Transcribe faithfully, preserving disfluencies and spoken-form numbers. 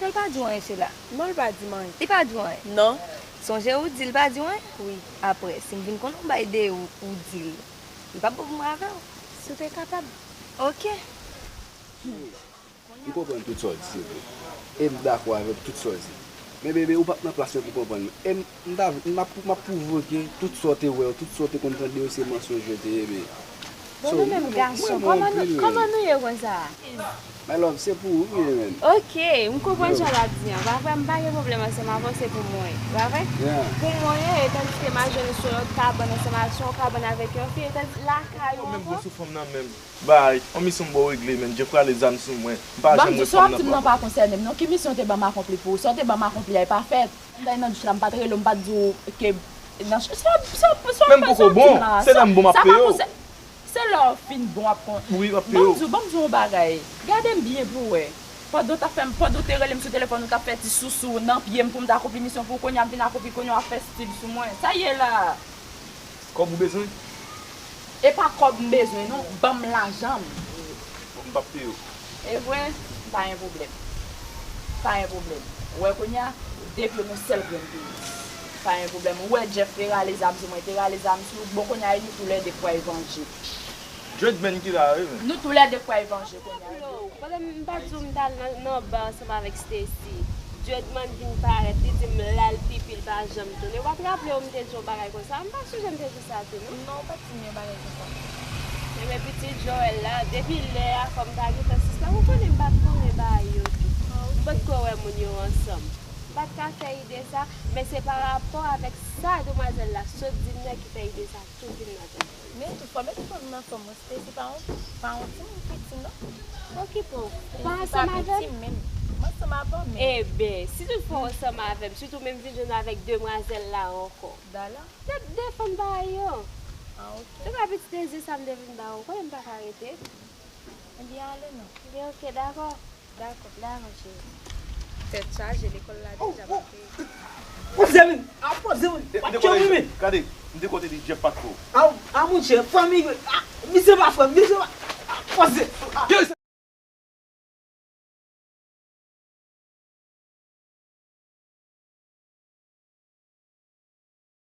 Li pa di w anyen, Sheila. Non, li pa di m anyen. Li pa di w anyen? Non. Sonje ou di l pa di w anyen? Wi. Apre, si m vin konn yon bagay de ou, ou di l, li p ap bon pou mwen avè w. Si w te kapab. Oke. M konprann tout sa w di, se vre. E m dakò avèk tout sa w di. Men, bebe, ou p ap nan plas mwen pou konprann mwen. E m, m ta, m ap, m ap pwouve w ke tout sa w te wè yo, tout sa w te konn tande yo, se mansonj yo te ye, bebe. Bon, nou menm gason, kòman nou, kòman nou ye konsa? My love, se pou ou m ye, man. Oke, m konprann sa w ap di an. Pa vre, m pa gen pwoblèm ansanm avè w, se pou mwen. Pa vre? Pou mwen, e tandiske m al jwenn sou yon kabann ansanm avèk, sou yon kabann avèk yon fi, e tandiske lakay ou ankò. Ou menm bon sou fanm nan menm. Bay, yon misyon m ba w regle, man. Jeff rale zam sou mwen. M pa janm wè fanm nan. Ban m di w, sa w ap di m nan pa konsène m, non. Ki misyon w te ban m akonpli pou ou? Sa w te ban m akonpli a, e pa fèt. M t al nan douch la, m pa t rele w, m pa t di w ke nan ch-, sa, sa, sa w ap di m la. Menm poko bon, se lè m bon m ap peye w. Se lè w fin bon w ap kon. Wi, m ap peye w. Ban m di w, ban m di w yon bagay. Gade m byen pou w wè. Pandan w t ap fè m, pandan w te rele m sou telefòn, ou t ap fè ti sousou nan pye m pou m ta akonpli misyon pou ou, kounye a m vin akonpli, kounye a w ap fè stil sou mwen. Sa ye la? Kòb ou bezwen? E pa kòb m bezwen non, ban m lajan m. Bon, m p ap peye w. E vre? Pa gen pwoblèm. Pa gen pwoblèm. Ou wè kounye a, depi yon sèl grenn peyi. Pa gen pwoblèm. Ou wè Jeff te rale zam sou mwen, te rale zam sou, bon kounye a e nou toulède k pral vanje. Dreadman ki la wi men. Nou toulède k pral vanje kounye a. Pandan m pa t di w m t al nan, nan ba ansanm avèk Stacy. Dreadman vin parèt, li di m l al pipi, l pa janm tounen. W ap raple w m te di w yon bagay konsa? M pa sonje m te di sa tou, non. Non, ou pa t di m yon bagay konsa. Ebyen, pitit Joel la, depi lè a, fò m ta gentan sispann. Ou konnen m pa t konnen bagay yo tou. M potko wè moun yo ansanm. M pa t ka fè ide sa, men se pa rapò avèk sa demwazèl la sot di m nan ki fè ide sa tou vin nan tèt mwen. Men toutfwa, mete kò w nan fòm wi. Stacy pa yon, pa yon timoun piti non. Okipe w. Ou pa ansanm avè m? Stacy pa piti menm. M ansanm avè w men. Ebyen, si toutfwa w ansanm avè m, sitou menm vin jwenn avèk demwazèl la ankò. Dala. N ap defann bagay yo. Ah, ok. Se pa pitit dezi sa m te vin ba ou. Konnen m pa ka rete. Ebyen, ale non. Ebyen, ok, dakò. Dakò. Dakò, cheri. Tèt chaje, lekòl la deja pa peye. Poze men! Ah, poze men! W ap tchwe wi men! Gade, m te konte li Jeff pa t fè w. Ah, ah, monchè, fanmi, ah, misye pa frè m, misye pa, ah, poze! Ah.